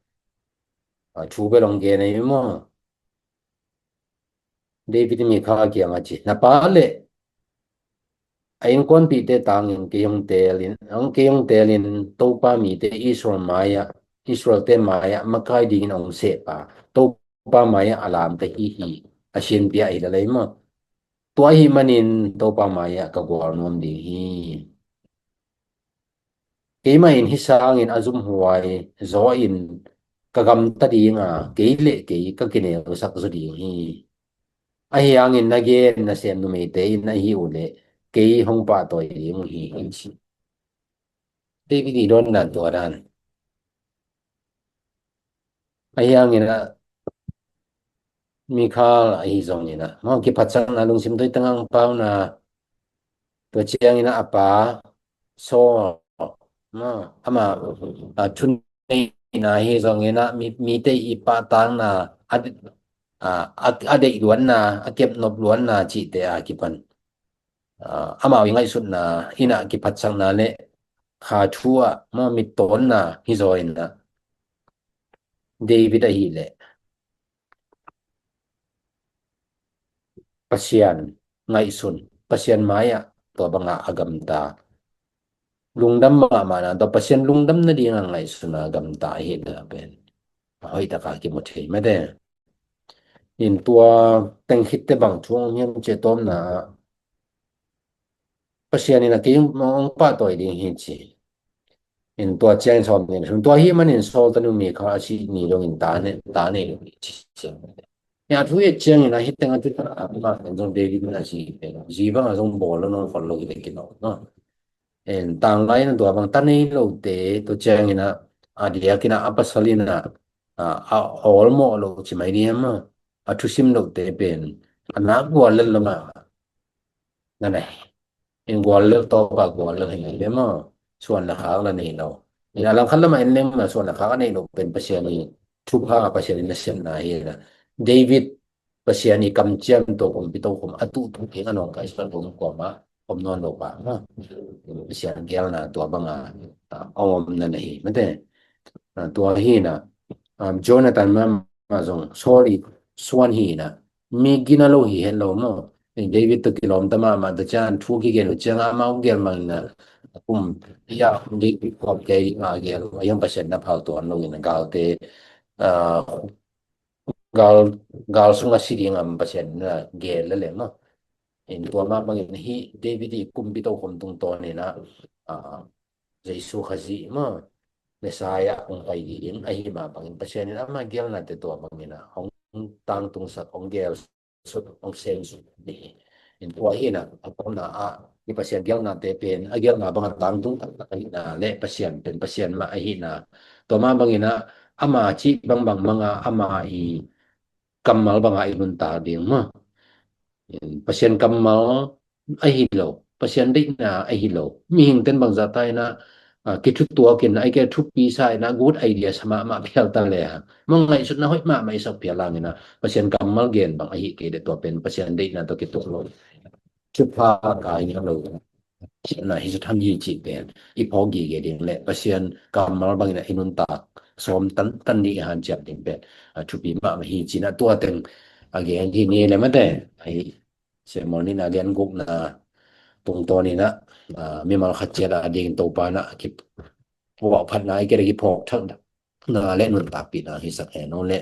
A, thu bel ong gen ei maw. David in Mikhal kiangah ci, na pa le a innkuanpihte tangin kei hong teelin, hong kei hong teelin Topa mite Israel mai-ah, Israelte mai-ah makai dingin hong sehpa Topa mai-ah a lam ka hi hi, a sinpia ahi lel ei maw. Tua ahih manin Topa mai-ah ka gual nuam ding hi. Keimah in hih sangin a zumhuai zaw in ka gamta ding a, kei le kei ka kinelsak zaw ding hi. Ahi hangin na gen nasem numeite in ahi uh leh kei hong pahtawi ding uh hi, a ci. David i dawnna tua dan. Ahi hangin a Mikhal ahi zongin a maw kiphatsakna lungsim tawh i tang ang pauna. Tua ciangin a pa Saul maw, ama, a, thuneihna hi zongin a mi, mite i pahtakna a, a, a deih luanna, a kepnop luanna cihte a kipan, a, amau i ngaihsutna in a kiphatsakna le kha thu ah maw mittawnna hi zaw in a David ahih leh Pasian ngaihsun, Pasian mai-ah tua banga a gamta, lungdam mahmahna tua Pasian lungdam nadinga ngaihsuna gamta ahihna pen a hoih taka kimu thei mate. In tua teng khitte bang thu hong hiam cih tawmna ah Pasian in a kei hong pahtawi ding hi ci. In tua ciangin Saul in, tua ahih manin Saul tanu Mikhal a sih ni dongin ta nei, ta nei lo hi ci. Nia thu et ciangin a hih teng a tu ta a ma zong David in a si pen zi bang a zong bawl lo nawn khol lo hi te kin lo no. En tanglai in tua bang ta nei lote tua ciangin a, a diakin a, a pasal in a, a, a awlmawh lo ci mai diam a, a thusim lote pen a nak gual lel lo ma. Na nei. In gual lel tawpa gual lel hi ngai le maw. Suan le khak la nei lo. In a langkhat lama en leng ma suan le khak a nei lo pen Pasian i thupha, Pasian i nasepna hi la. David Pasian i kamciam tawh kumpi tokhom a tuhtuh keng a nawngkai suan kong kuama om nawn lo pa. Pasian gelna tua banga a om na na hi mate. Tua hi na, um, Jonathan ma, ma zong Saul i suan hi na, mi gina lo hi het lo maw. David tawh kilawmta mahmah ta cian thu kigen uh cianga amau gel mangna kum ya David kawp kei a gel a yang Pasian na phal tuan lo in galte, ah, gal, gal sunga si ding am Pasian na gel le le maw. In tua mah bangin hi David i kumpi tokhom tungtawn in a, ah, Jesu Khazih maw Messiah hong pai ding ahi mah bangin Pasian in ama gelnate tua bangin a hong tangtungsak, hong gelsut, hong sensut ni. In tua hi na a pawmna ah i Pasian gelnate pen a gelna banga tangtung taktak ahihna le Pasian pen Pasian mah ahihna. Tua mah bangin a ama cih bangbang manga ama i kammal banga i nuntak ding maw. Pasian kammal ahi lo, Pasian deihna ahi lo. Mihing ten bangzah ta in a, ah, kithutuak in a, ai ke thupi sa in a, good idea sa mahmah phial ta le hang. Mong ngaihsutna hoih mahmah i sak phial hang in a, Pasian kammal gen bang ahi kei le tua pen Pasian deihna tawh kituak lo. Thupha ka hi lo. Siatna hi zatham hi cih pen i phawk gige ding le Pasian kammal bangin a i nuntak sawm tantan ding i hanciam ding pen a thupi mahmah hi ci na tua teng a gen hi ni le mate. Ahi Samuel nihna lian gukna tungtawn in a, a, mimal khat ciat a ding Topa na kipuahphatna i kei le kiphawk thakna le nuntakpihna hi sak hen aw le